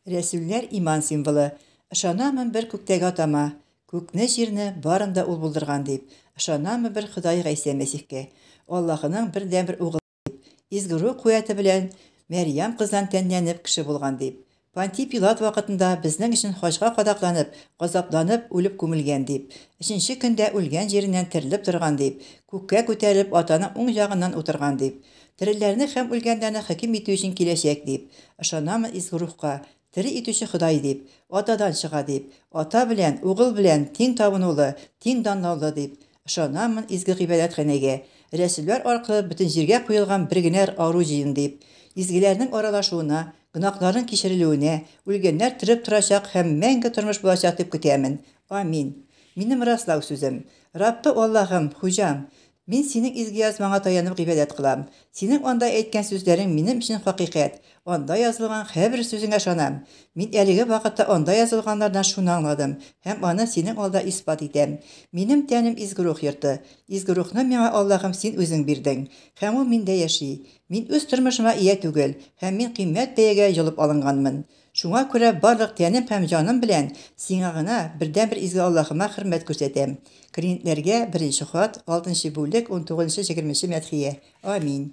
Рәсүлләр иман символы. Ышанамын бер күктәге Атама, Күкне, җирне, барын да Ул булдырган дип. Ышанамын бер Ходай Гайсә Мәсихкә, Аллаһының бердәнбер Угылы дип, Изге Рух куәте белән Мәрьям кыздан тәнләнеп кеше булган дип. Пантий Пилат вакытында безнең өчен хаҗга кадакланып, газапланып, үлеп күмелгән дип. Өченче көндә үлгән җиреннән терелеп торган дип, күккә күтәрелеп Атаның уң җагыннан утырган дип. Тереләрне һәм үлгәннәрне хөкем итү өчен киләчәк дип. Ышанамын Изге Рухка, тере итүче Ходай дип, Атадан чыга дип, Ата белән, Угыл белән тиң табынулы, тиң данлаулы дип. Ышанамын изге гыйбадәтханәгә, рәсүлләр аркылы бөтен җиргә куелган бер генә ару җыен дип. Изгеләрнең аралашуына, гөнаһларның кичерелүенә, үлгәннәр терелеп торачак һәм мәңге тормыш булачак дип көтәмен. Амин. Минем раслау сүзем. Раббы Аллаһым, Хуҗам! Мин Синең Изге Язмаңа таянып гыйбадәт кылам. Синең анда әйткән сүзләрең минем өчен хакыйкать, анда язылган һәрбер сүзеңә ышанам. Мин әлеге вакытта анда язылганнардан шуны аңладым һәм аны Синең алда исбат итәм, минем тәнем Изге Рух йорты. Изге Рухны миңа, Аллаһым, Син Үзең бирдең, һәм ул миндә яши. Мин үз тормышыма ия түгел, һәм мин кыйммәт бәягә йолып алынганмын. Шуңа күрә барлык тәнем һәм җаным белән Сиңа гына, бердәнбер изге Аллаһыма хөрмәт күрсәтәм. Коринтләргә беренче хат, алтынчы бүлек, унтугызынчы-егерменче мәдхия. Амин.